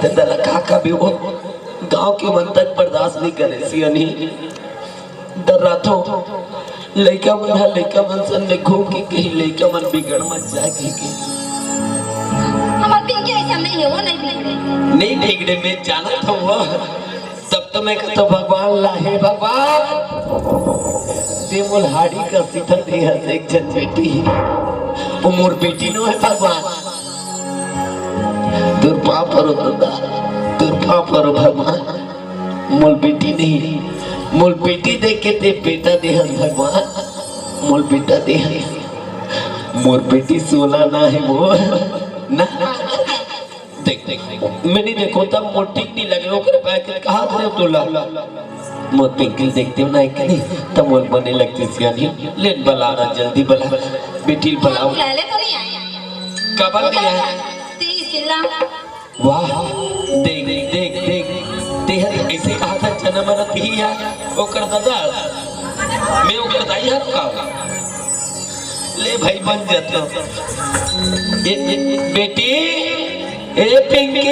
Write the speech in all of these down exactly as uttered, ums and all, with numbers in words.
तेन ला का का भी वो गांव के मन तक बर्दाश्त नहीं करे सियानी। डर्राथों, लइका मन ह लइका मन संग में घूम के कहीं लइका मन बिगड़ मत जाए कहीं के। हमार पिंकी ऐसा नहीं है, वो नहीं बिगड़े। नहीं बिगड़े, मैं जाना था वो। तब तो मैं कहता, "भगवान ला, हे भगवान, दे मोल हाड़ी का सीधा दे हस एक झन बेटी।" वो मोर बेटी नो है भगवान। तोर पाँव परो दादा, तोर पाँव परो भगवान। मोल बेटी नहीं, मोल बेटी देख के ते बेटा दे हस भगवान, मोल बेटा दे हस। मोर बेटी सोला ना है वो, ना। देख, देख, मैं नहीं देखो तब मोर ठीक नहीं लगे, ओकरे पाए के कहा थे तोला। मोर पिंकी देखते ना एक नहीं, तब मोर बने लगती सियानी। ले बला ना, जल्दी बला, बेटी बलाओ। बुला ले तो नहीं आए। कब नहीं आए? तीस जिला। वाह, देख, देख, देख, देख, तेहर ऐसे कहा था, जना मना तिही है, ओकर दादा, मैं ओकर दाई हर का? ले भाई, बन जाता। ए, ए, बेटी, ए पिंकी,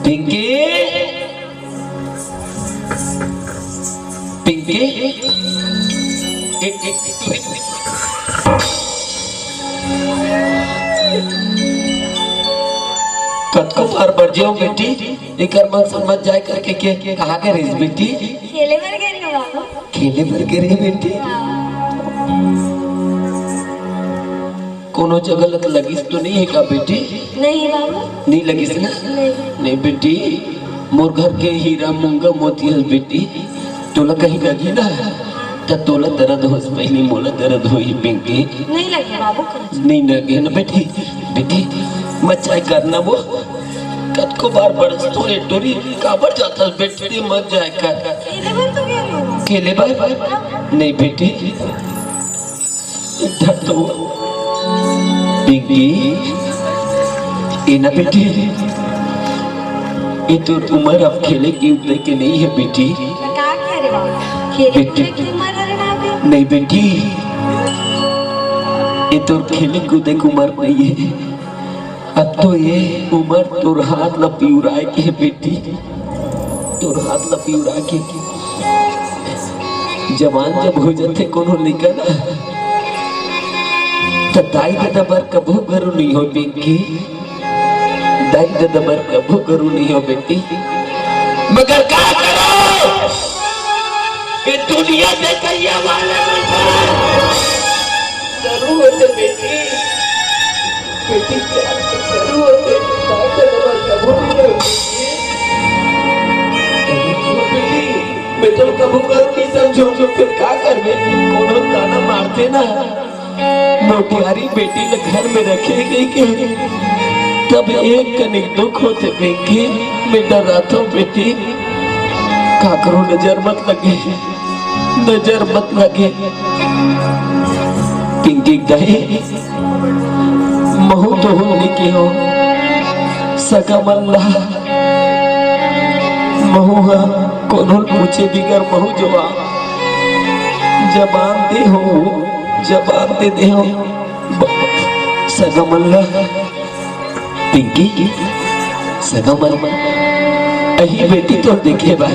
पिंकी, पिंकी, ए, ए, तू ही कतको बार बरजेव बेटी, एकर मन समझ जाए करके के, के कहाँ के रहिस बेटी? खेले बर गे रहिस बाबू। खेले बर गे रहिस बेटी? हाँ। कोनो जगह लत लगिस तो नहीं है का बेटी? नहीं बाबू। नहीं लगिस ना? नहीं। नहीं बेटी, मोर घर के हीरा मूंगा मोती हस बेटी, तोला कहीं लगी ना, त तोला दर्द होस, पहली मोला दर्द होई पिंकी। नहीं लगे बाबू, कुछ। नहीं लगे ना बेटी, बेटी, मत जाए कर ना वो। कतको बार बरस तोरे टोरी काबर जाता बेटी, मत जाए कर। खेले बर तो गए हो। खेले बर? नहीं बेटी, इधर तो। पिंकी, ए ना बेटी, ए तोर उमर अब खेले कूदे के नहीं है बेटी। मैं का कह रहे बाबू? खेले बेटी। कूदे की उम्र है ना अभी? नहीं बेटी, ए तोर खेले कूदे की उमर नहीं है। अब तो ये उमर तोर हाथ ला पिउराए के हे बेटी, तोर हाथ ला पिउरा के। जवान जब हो जाथे कोनो लइका ना, त दाई ददा बर कभू गरू नहीं हो पिंकी, दाई ददा बर कभू गरू नहीं हो बेटी। मगर का करो, ये दुनिया देखइया वाले मन बर गरू होथे बेटी। बेटी, चार तो गरू होथे, दाई ददा बर कभू नहीं होय बेटी। बेटी, मैं तो कभू गरू नहीं समझों, फिर का करबे? कोनो ताना मारथे ना, मोटियारी बेटी ल घर में रखे गई के, तब एक कनिक दुख होथे पिंकी, मैं डर्राथों बेटी, काकरो नजर मत लगे। नजर मत लगे। पिंकी दाई, महू तो हो नहीं के हो, सगा मन ला, महू हा कोनो ल पूछे बिगर महू जवाब, जबान दे हो, जबान दे दे हो, सगा मन ला। पिंकी, सगा मन, अही बेटी तोर देखे बा,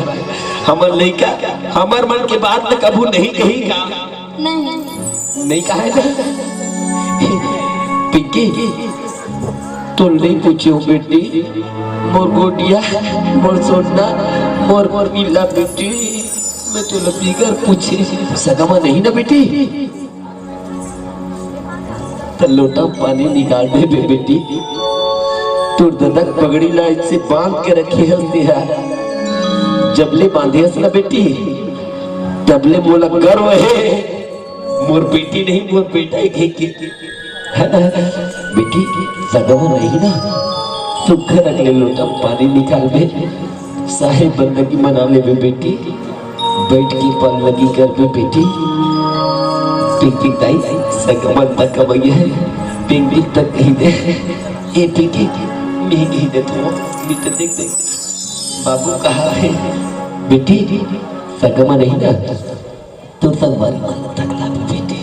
हमर लइका, हमर मन के बात ल कभू नहीं कही का? नहीं। नहीं कहे ना? पिंकी, तोर नहीं पूछो बेटी, मोर गोटिया, मोर सोना, मोर, मोर नीला बेटी, मैं तोला बिगर पूछे सगा मन नहीं ना बेटी? त लोटा पानी निकाल दे बे बेटी। तोर ददा के पगड़ी ला ऐसे बांध के रखे हस तेहा। जब ले बांधे हस ना बेटी, तब ले मोला गर्व हे। मोर बेटी नहीं, मोर बेटा ही कहिके। है ना? बेटी, सगा मन नहीं ना, सुग्घर अगले लोटा पानी निकाल दे। साहेब बंदगी मना लेबे बेटी, बैठ के पल लगी करबे बेटी। पिंकी दाई, सगा मन तक अवइया है, पिंकी तक कही दे। ए पिंकी, मैं कही दे तो, मैं तो देख दे। बाबू कहा है, बेटी, सगा मन नहीं ना, तोर संगवारी मन ल तक लाबे बेटी,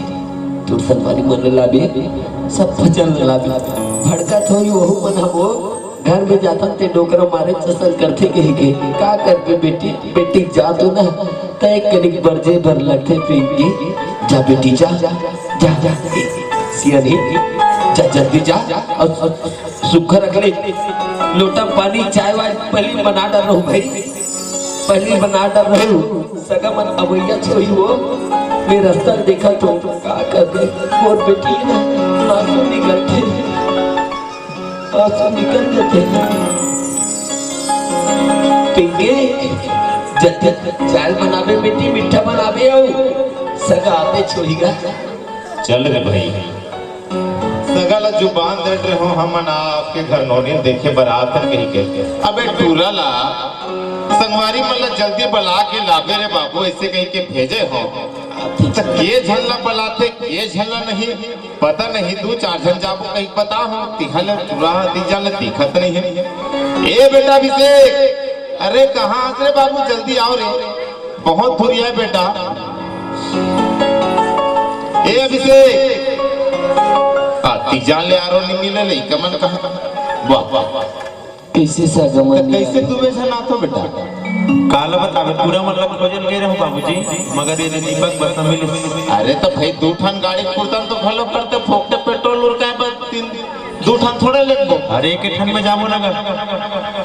तोर संगवारी मन ल लाबे, सब भजन ल लाबे। भड़कत होई ओहू मन ह वो, घर में जाथन ते डोकरा मारे जसन करथे कहिके। का करबे बेटी, बेटी जा तो ना, तय कनिक बरजे बर लगथे पिंकी। जा बेटी जा, जा, जा, जा। सियानी, जा जल्दी जा। अउ सुग्घर अगले लोटा पानी चाय वाय पहली बना डर रहू भाई, पहली बना डर रहू। सगा मन अवैया छोही हो, मैं रास्ता देखत हों। का करबे, मोर बेटी ना आंसू निकलथे, आंसू निकल देथे। पिंकी, जल्दी चाय बनाबे बेटी, मीठा बनाबे अउ सगा आते छोही गा। चल रे भाई, सगा ला जुबान दे डरे हों हमन आपके घर नोनी देखे बर आथन कहिके। अबे टूरा ला, संगवारी मन ला जल्दी बला के लाबे रे बाबू, अइसे कहिके भेजे हों। त के झन ला बलाथे, के झन ला नहीं, पता नहीं, दू चार झन जाबो कहिके बता हों, तिहा ले टूरा हा दी जान ले दिखत नहीं हे। ए बेटा अभिषेक, अरे कहाँ हस रे बाबू, जल्दी आव रे। बहुत फुरिया हे बेटा। ए अभिषेक, आ, तीजा ले आरो नहीं मिले, लइका मन कहाँ? वाह, वाह, वाह। कइसे सगा मन त कइसे नहीं आए? दुबे झन आथो बेटा? काला बताबे, पूरा मन ला खोजन गए रहूं बाबूजी, मगर ये दीपक बस न मिलिस। अरे त भाई, दू ठन गाड़ी कुर्तन तो घलो करते, फोकटे पेट्रोल उरकाए बस तीन दू ठन थोड़े लेगबो। अरे, एक ठन में जाबो ना गा।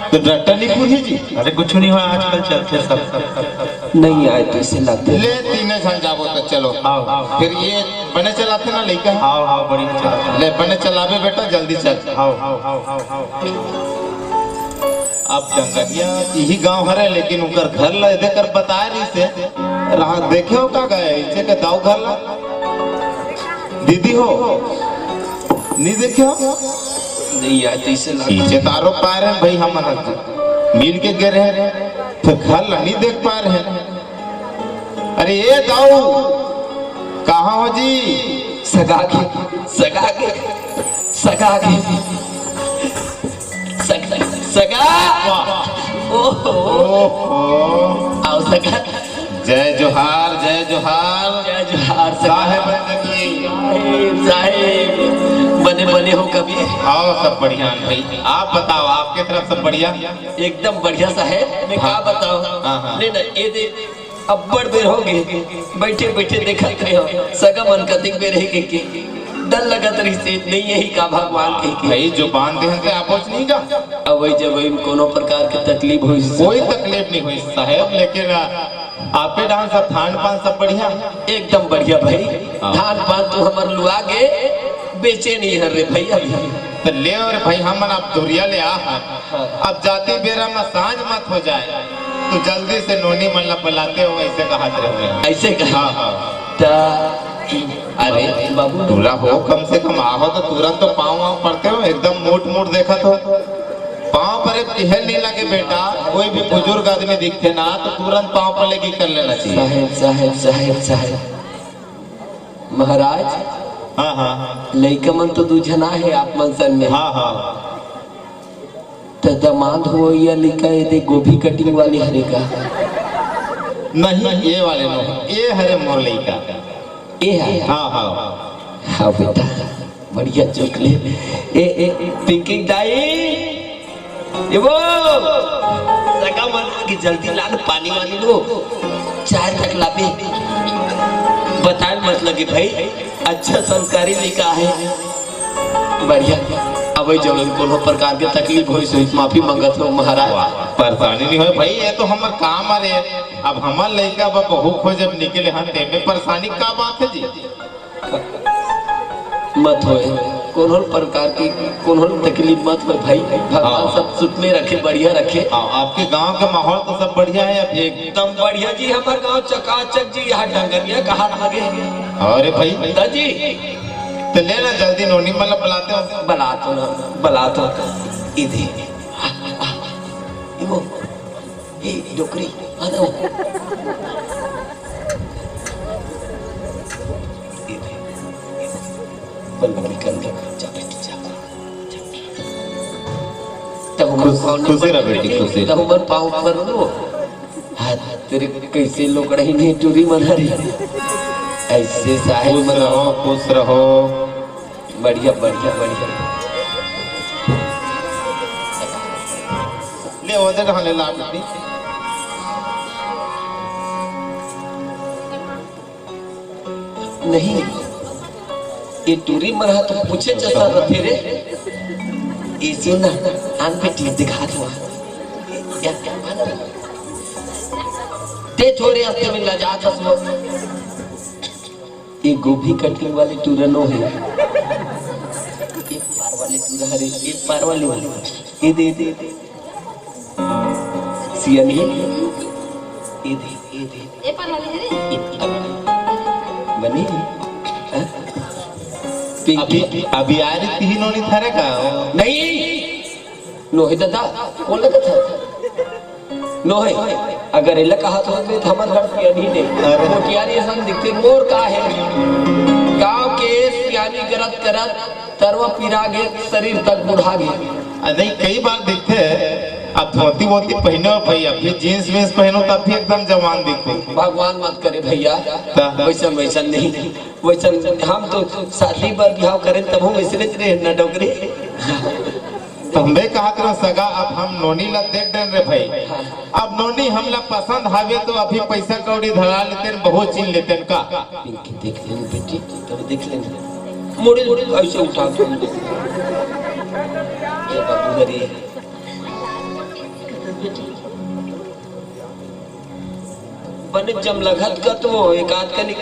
त डट्टा नहीं पूछी जी। अरे, कुछ नहीं हुआ, आजकल चलथे सब। नहीं आए तो इसे लगते। ले, तीने झन जाबो त चलो। आओ। फिर ये बने चलाथे ना लइका? आओ, आओ, बढ़िया चलाथे। ले, बने चलाबे बेटा, जल्दी चल। आओ, आओ, आओ, आओ, आओ। अब डंगरिया इही गांव हरे, लेकिन उनकर घर ला एदे कर बताए रहिसे। रहा देखे हो का गए, इसे के दाऊ घर ला? दीदी हो, नहीं देखे हो? नहीं यार, तो इसे लग पीछे तारो पाए रहे भाई, हम मिल के गए रहे, तो घर ला नहीं देख पाए रहे। अरे ए दाऊ, कहाँ हो जी? सगा के, सगा के, सगा के, सगा, सगा। वाह। ओहो। ओहो। आओ सगा। जय जोहार, जय जोहार। जय जोहार सगा। साहेब बंदगी। साहेब, साहेब। बने, बने हो कभी? आओ, सब बढ़िया है भाई। आप बताओ, आपके तरफ सब बढ़िया? एकदम बढ़िया साहेब। मैं हाँ। का बताऊं? हाँ, हाँ। ले ना, ये दे, अब्बड़ बेर हो गे, बइठे बइठे देखत रहे हो, सगा मन कतिक बेर हे के, के डर लगत रहिसे, नहीं यही का भगवान के, के। भाई, जो बांध दे हन ते आबोच नहीं का? अवई जवई में कोनो प्रकार के तकलीफ होइस? कोई तकलीफ नहीं होइस साहेब, लेकिन, आ, आपे डांस सब खान पान सब बढ़िया? एकदम बढ़िया भाई। हाँ। खान पान तो हमर लुआ गे, बेचे नहीं हर रे भाई अभी। त ले अउ रे भाई, हमन अब दुरिया ले आ हन। हाँ। अब जाती बेरा म सांझ मत हो जाए, तो जल्दी से नोनी मन ला बलाते हो, ऐसे कहत रहे। ऐसे कहा? हाँ, हाँ। त अरे बाबू। टूरा हो, कम से कम आहो तो तुरंत तो पाँव वाँव पड़ते हो, एकदम मोट मोट देखत हो। पाँव परे किहे नहीं लगे बेटा, कोई भी बुजुर्ग आदमी दिखथे ना तो तुरंत पाँव परे की कर लेना चाहिए। साहेब, साहेब, साहेब, साहेब। महाराज, हाँ, हाँ। लइका मन तो दू झन आहे आप मन सन में। हाँ, हाँ। त दमांद हो या लइका, ये दे गोभी कटिंग वाले हरे का? नहीं, ये वाले नो, ये हरे मोर लइका। ये है? हाँ, हाँ। हाँ बेटा, बढ़िया चुक ले। ए, ए, पिंकी दाई, ए वो, सगा मन की जल्दी लान पानी वानी लो, चाय तक लाबे। बताए मत लगे भाई, अच्छा संस्कारी लइका है। बढ़िया। अब जब कोनो प्रकार के तकलीफ होइस, होइस, माफी मांगत हो महाराज। वाह, परेशानी नहीं होय भाई, ये तो हमर काम हरे। अब हमर लइका बा बहू खोज अब निकले हन, तेमे परेशानी का बात है जी? मत होए, कोनो प्रकार की कोनो तकलीफ मत होए भाई। भगवान हाँ। सब सुख में रखे, बढ़िया रखे। हाँ, आपके गांव का माहौल तो सब बढ़िया है अभी? एकदम बढ़िया जी, हमर गांव चकाचक जी, यहाँ डंगरिया का हाथ लगे। अरे भाई। दाजी। तो ले ना जल्दी नोनी मन ला बलाते हो। बलात हो ना, बलात हो। इधे। आ, आ, आ, इवो। ए, डोकरी, आ ना। इधे। बल्लभी कर दो, जा बेटी, जा। तब हमर खुश, पाँव खुशी रह बेटी, खुशी। तब हमर पाँव पर रो। हाथ तेरे कैसे लोकड़ही नहीं टूरी मन हरी। ऐसे साहेब खुश मन रहो, खुश रहो। बढ़िया, बढ़िया, बढ़िया। ओदे ढाले ला बेटी। नहीं, ये टूरी मन ह तो पूछे जैसा रथे रे। ये सुन ना, आन बेटी दिखा दो। या, ते थोड़े हफ्ते में लजात हस वो। ये गोभी कटिंग वाले टूरा नो हे। ये पार वाले टूरा हरे, ये पार वाले वाले। ये दे, ये दे, ये दे। सियानी, ये दे, ये दे। ए पर वाली है रे। ये पर वाली। बनी? हाँ? पिंकी। अभी, अभी आ रही थी नोनी थारे का? नहीं। नोहे दादा, कौन लगा था? नोहे। अगर एला कहा तो हमें तो हमर घर सियानी ने। अरे। मोटियारी असन दिखते मोर का है? गांव के सियानी करत करत तरवा पिरा गे, शरीर तक बुढ़ा गे। आ, नहीं, कई बार दिखथे, अब धोती वोती पहनो भाई, अब भी जींस वींस पहनो तब भी एकदम जवान दिखो। भगवान मत करे भैया, ता? वैसन वैसन नहीं, वैसन हम तो शादी बर बिहाव करें तब हम ऐसे नहीं रहे ना डोकरी। तो हमें कहा करो सगा, अब हम नोनी ला देख देन रे भाई, अब नोनी हमला पसंद हावे तो अभी पैसा कौड़ी धरा लेतेन, बहुत चीन लेतेन का। पिंकी देख लेन बेटी, तब देख लेन। मुड़ी, मुड़ी ऐसे उठा के। ये बाबू हरी। बने जम लगत का तो एक आध का निक-,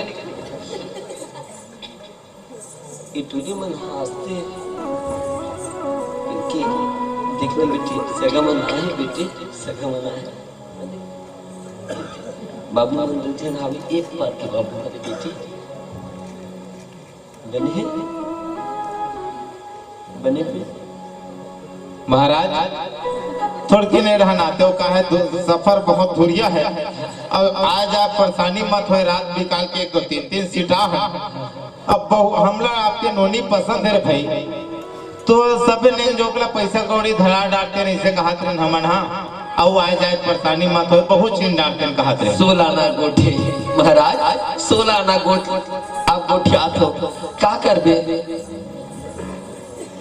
ये टूरी मन हंसते। पिंकी, देख ले बेटी, सगा मन आए बेटी, सगा मन आए। बाबू मन दू झन हावे, एक बार के बाबू हरे बेटी। बने हे? बने हे? महाराज, थोड़की नहीं रहना, तो का है, दू-, सफर बहुत दूरिया है। अब आज आप परेशानी मत होए, रात बिकाल के एक दो तीन तीन सीटा है। अब बहु-, हमला आपके नोनी पसंद है रे भाई, तो सबे नेंग जोग ला पैसा कौड़ी धरा डारते रहिसे कहत रहन हमन, हाँ, अउ आए जाए परेशानी मत होए, बहुत चिन डारते कहत रहे। सोला आना गोठ हे महाराज, सोला आना गोठ, आप गोठियात हो, का करबे?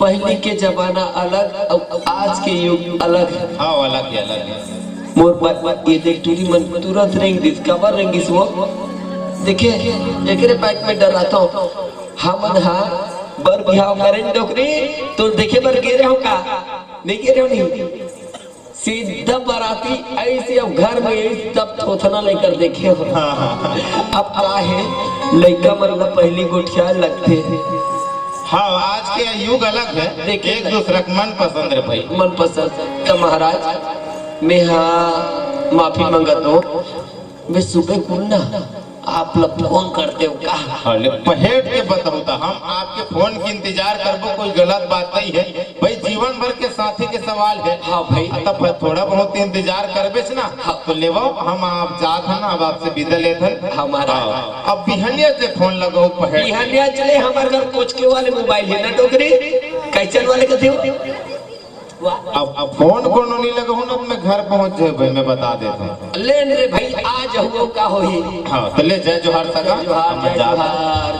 पहली के जमाना अलग, अब आज के युग अलग। हाँ, अलग है, अलग है। मोर ब-, ब-, ये देख टूरी मन तुरंत रेंग दिस, काबर रेंग दिस वो? देखे, एकरे बैक में डराता हूँ। हमन हा बर बिहाव करेन डोकरी, तो देखे बर गे रहे हो का? नहीं गे रहे हो नहीं? सीधा बराती ऐसे अब घर में ऐसे तब थोथना लेकर देखे हो। हाँ, हाँ, हाँ। अब का है, लइका मन ला पहली गोठिया लगथे। हाँ, आज के युग अलग है। देखे एक दूसरा के मन पसंद रे भाई। मन पसंद। त महाराज, मैं हा माफी मंगत हूँ। मैं सुबह कुन ना आप ला फोन कर देव का? हाँ, ले पहेट के बताओ तो हम आपके फोन के इंतजार करबो, कोई गलत बात नहीं है भाई, जीवन भर के साथी के सवाल है। हाँ भाई। तब थोड़ा बहुत इंतजार करबे से ना, हाँ। तो लेवो, हम आप जात हन, अब आपसे विदा लेत हन। हमारा हाँ, अब बिहनिया से फोन लगाओ पहेट। बिहनिया चले, हमारे घर कोचके वाले मोबाइल है ना डोकरी, कैचन वाले कथे हो? अब, अब फोन कोनो नहीं लगहूँ ना, तो मैं घर पहुँच जाए भाई, मैं बता देता हूँ। ले न रे भाई, आ जाओ, का होही? हाँ, तो ले, जय जोहार सगा, जय जोहार, हम जय जात हन। जोहार।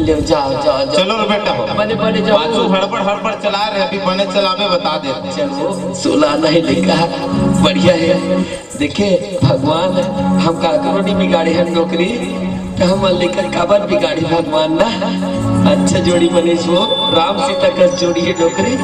ले, जाओ, जाओ, जाओ। चलो रे बेटा हो। बने, बने जाओ। बाजू हड़बड़, हड़बड़ चला रहे, अभी बने चलावे, बता देता हूँ। चलो, सोला आना हे लइका, बढ़िया है। देखे, भगवान हम काकरो नहीं बिगाड़े हन डोकरी, तो हम लइका काबर बिगाड़े भगवान ना? अच्छा जोड़ी बने सो, राम सीता कस जोड़ी है डोकरी।